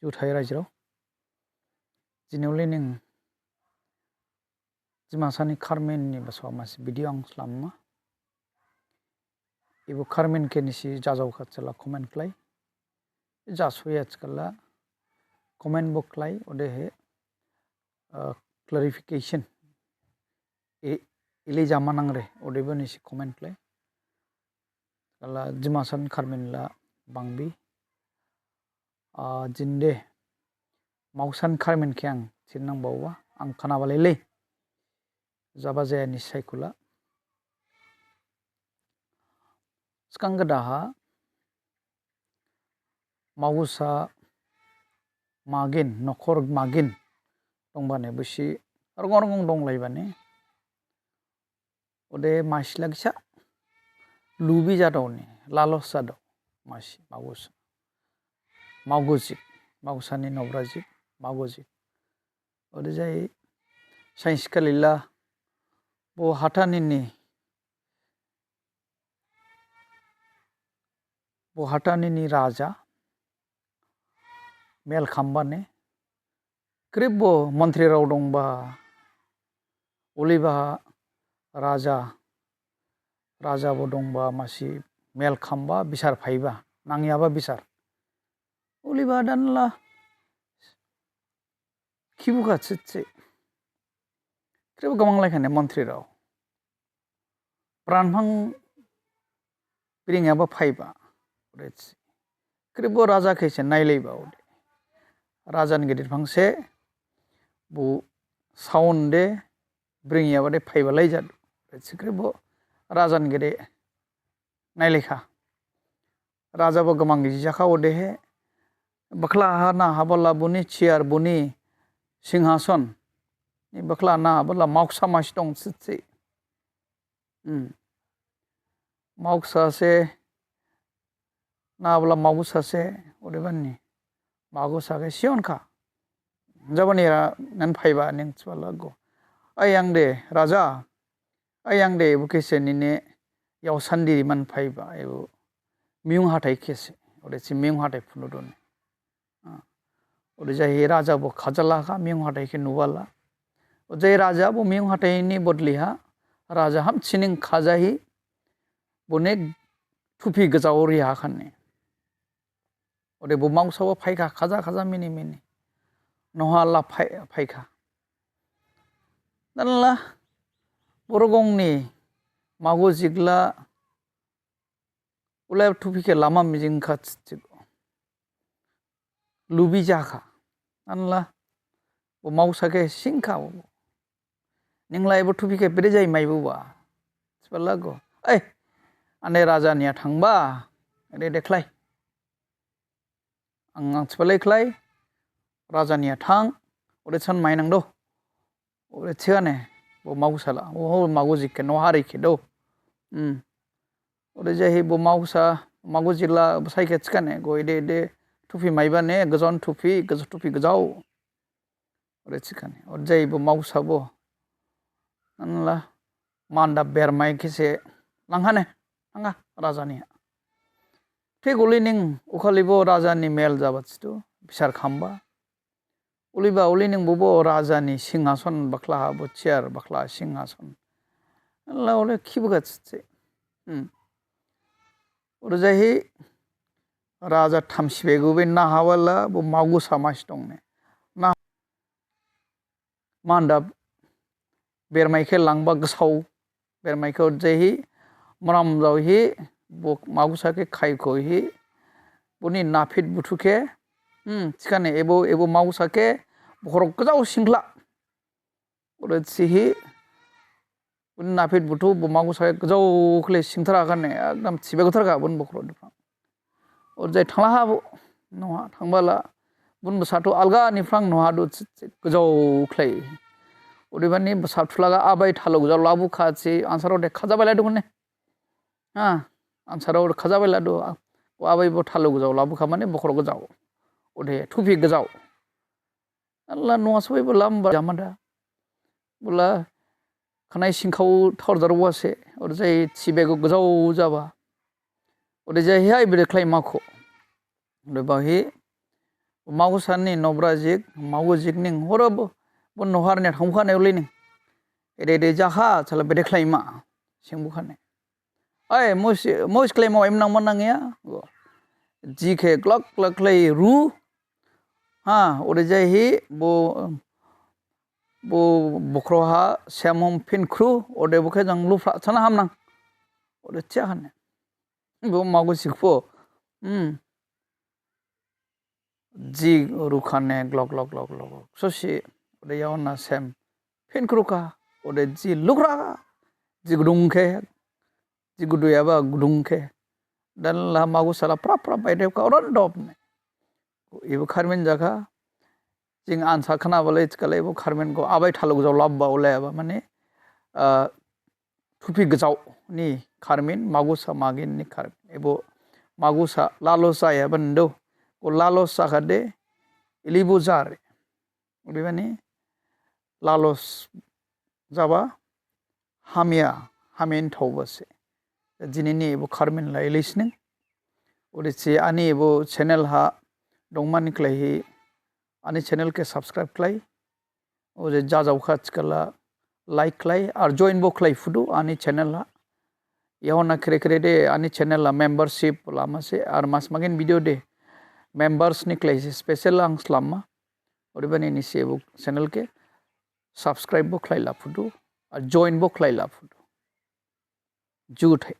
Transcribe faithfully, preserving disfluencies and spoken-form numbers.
Juthai raijirao. Jini uli ning Dimasa ni kharmin ni basao masi video ang slamma. Ibu kharmin khe nisi jajao kha thikhala comment khlai. Jasoya thikhala comment bo khlai, odehe, uh, clarification. E, ili jama nangre, odebo nisi comment khlai. Kala Dimasa ni kharmin la bangbi. Ah, jinde, Maogusa ni kharmin khe ang thinang baoba, ang khnabalai lei. Jaba jaya ni saikula. Sgang gadaha, Maogusa magin, nokhor magin, dongbane bosi, rogong rogong donglaibane. Ode masi lagisa lubi jadao ni, lalos jadao masi Maogusa. Maogujik, Maogusa ni nobrajik, Maogujik. Ode jai sainsi khalila bo hathani ni, bo hathani ni raja, mel khambane, khrip bo montrirao dongba, uliba raja, raja bo dongba masi mel khamba bisar phaiba, nangyaba bisar. Uliba danla, khibukha thitse. Khrip bo gamang laikhane montrirao. Pran phang biringyaba phaiba. Ode si. Khrip bo raja khe se nailaiba ode. Raja ni gede phang se bu sound de biringyaba de phaiba laijadu. Ode si khrip bo raja ni gede nailaikha. Raja bo gamang giji jakha odehe. Bakhla ha na habala buni chair buni singhason. Ni bakhla na habala Maogusa masi dong thitse. Hmm. Maogusa se, na habala Maogusa se, odebani. Maogusa khe sion kha. Jabani ra nan phaiba ning thibala go. Ai ang de, raja. Ai ang de, ebo khe se nine yaosandi man phaiba, ebo miyung hathai khe se. Ode si miyung hathai phunu done. Ah. Ode jahi raja bo khajala kha miyung hathai khe nubala. Ode jahi raja bo miyung hathai ni bodli ha, raja hamsining khajahi, bone thupi gajao ri ha khane. Ode bo Maogusa bo phaikha, khaja khaja mini mini. Noha la phai, phaikha. Danla, bo rogong ni, Maogujik la, ulai thupi khe lama mijing kha thik. Lubi jakha. Danla, bo Maogusa khe singkha bo. Ninglai bo thupi khe bede jai maibuba. Thibala go. Ai, ane raja niya thangba. Ede de khlai. Ang, ang thibalai khlai. Raja niya thang. Ode san mainang do. Ode thikhane. Bo Maogusa la. Oho Maogujik khe noha ri khe do. Hmm. Ode jahi bo Maogusa, Maogujik la bsai khe thikhane. Go ede ede thupi maibane. Gajaon thupi, gajaon thupi gajao. Ode thikhane. Ode jahi bo Maogusa bo. Anla. Mandap bermai khe se. Langhane. Langha. Raja niya. Thik uli ning. Ukhali bo raja ni mel jaba thidu. Bisar khamba. Uliba uli ning bo bo raja ni singhason bakhla ha bo chair bakhla singhason. La ule khibukha thitse. Hmm. Ode jahi raja thamsi begu be na habala bo Maogusa masi dongne. Na mandap bermai khe langba gajao. Bermai khe ode jahi mram jaohi bo Maogusa khe khaikhohi boni naphit buthu khe, hmm, thikhane ebo, ebo Maogusa khe bokhorok gajao singkhla. Ode thihi boni naphit buthu bo Maogusa khe gajao khlai singthara khane ekdam thibe gotharkha boni bokhorok niphrang. Ode jahi thangla ha bo, noha thangbala, boni bsathu alga niphrang noha do thik, thik, gajao khlai. Odebani bsathu laga abai thalu gajao labukha si ansarao de khajabailai dongkhane. Ha, ansarao khajabailai do. Abai bo thalu gajao labukha mane bokhorok gajao. Ode thupi gajao. Anla noha sobai bo lamba jamada. Bola khanai singkhao thor jarwa se. Ode jahi thibe go gajao jaba. Ode jahi hai bede khlai makho. Ode bahi Magusa ni nobra jik, magu jik ning, horo bo, bo nohar ne thangkha ne uli ning. Ede ede jakha, sala bede khlaima, singbu khane. Ai, mosi, mosi khlaima waim nang ma nang ya. Ji khe glak glak khlai ru. Ha, ode jai hi, bo, bo bokhro ha, sem hom phin khru, ode bo khe jang luphra, sana ham nang. Ode chia khane. Bo magu sikpho. Hmm. Ji rukhane glok, glok, glok, glok, glok. Sosi, ode yaona sem. Phin khru kha, ode ji lukhra, ji gudung khe, ji gudu yaba gudung khe. Dan la magusa la prap, prap, bai dep kha, oran dop ne. Ibu kharmin jakha, jing ansa khana bale, iskale ibu kharmin go, abai thaluk jau labba ule aba, mane, ah, thupi gjao ni kharmin, magusa magin ni kharmin. Ebo magusa lalos jaya bando, ko lalos jakhade, ilibo jare. Odebani lalos jaba hamya, hamya ni thaoba se. Jinini ebo kharmin lai listening. Odese ani ebo channel ha dongmani khlaihi ani channel khe subscribe khlai. Ode jajaokha thikhala like khlai, ar join bo khlai phudu ani channel ha. Yaona khere khere de ani channel ha membership lama se, ar mas magin video de members ni khlai se special ang slama. Odebani nisi ebo channel khe subscribe bo khlai la phudu, ar join bo khlai la phudu. Juthai.